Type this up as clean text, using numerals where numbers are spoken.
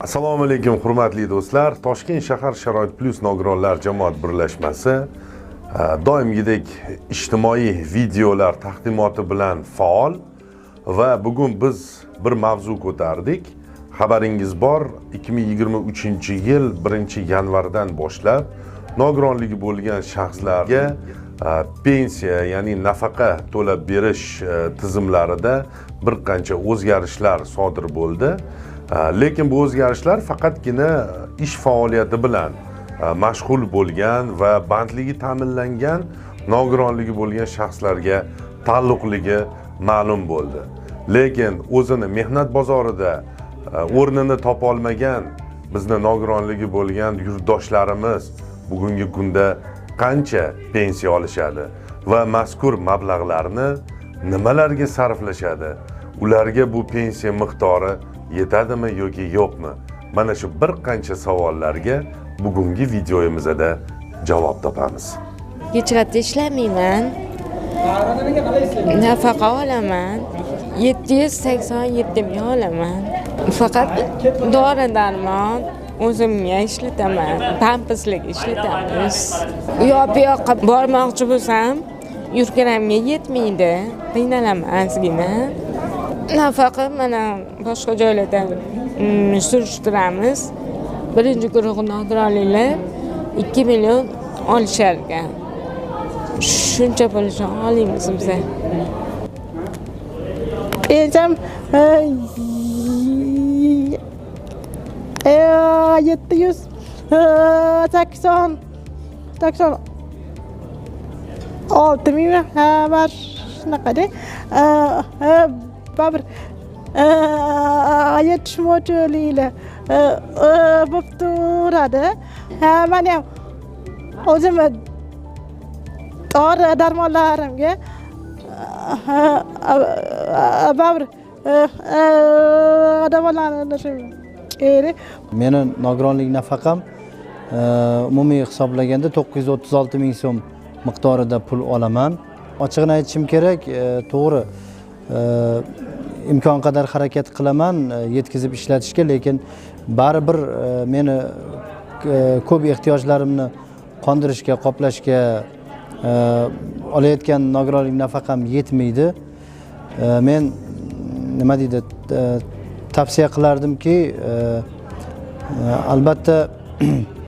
Assalomu alaykum, hurmatli do'stlar. Toshkent shahar Sharoit Plus nogironlar jamoat birlashmasi doimgidek ijtimoiy videolar taqdimoti bilan faol va bugun biz bir mavzu ko'tardik. Xabaringiz bor, 2023-yil 1-yanvardan boshlab nogironligi bo'lgan shaxslarga pensiya, ya'ni nafaqa to'lab berish tizimlarida bir qancha o'zgarishlar sodir bo'ldi. Lekin bu o'zgarishlar faqatgina ish faoliyati bilan mashg'ul bo'lgan va bandligi ta'minlangan nogironligi bo'lgan shaxslarga taalluqligi ma'lum bo'ldi. Lekin o'zini mehnat bozorida o'rnini topa olmagan bizni nogironligi bo'lgan yurtdoshlarimiz bugungi kunda qancha pensiya olishadi va mazkur mablag'larni nimalarga sarflashadi? Ularga bu pensiya miqdori yetadimi yoki yo'qmi? Mana shu bir qancha savollarga bugungi videomizda javob topamiz. Hech qayerda ishlamayman. Nafaqa olaman. 787 ming olaman. Faqat dori darmon o'zimga ishlataman. Pamperslik ishlatamiz. U yoq bu yoqqa bormoqchi bo'lsam, yurganimga yetmaydi. Qiynalaman ozgina. Nafaqa mana boshqa joylardan surishtiramiz. Birinchi guruh nogironliklar 2 million olishar ekan. Shuncha pul olamiz biz. Pensiyam 786 ming var shunaqada. Baribir yetishmovchiliklar bo'lib turadi. Mani ham o'zimni dori darmonlarimga baribir davolanishim kerak. Meni nogironlik nafaqam umumiy hisoblaganda 936 ming so'm miqdorida pul olaman. Ochig'ini aytishim kerak, to'g'ri, imkon qadar harakat qilaman yetkazib ishlatishga, lekin baribir meni ko'p ehtiyojlarimni qondirishga, qoplashga olayotgan nogironlik nafaqam yetmaydi. Men nima deydi, tavsiya qilardimki, albatta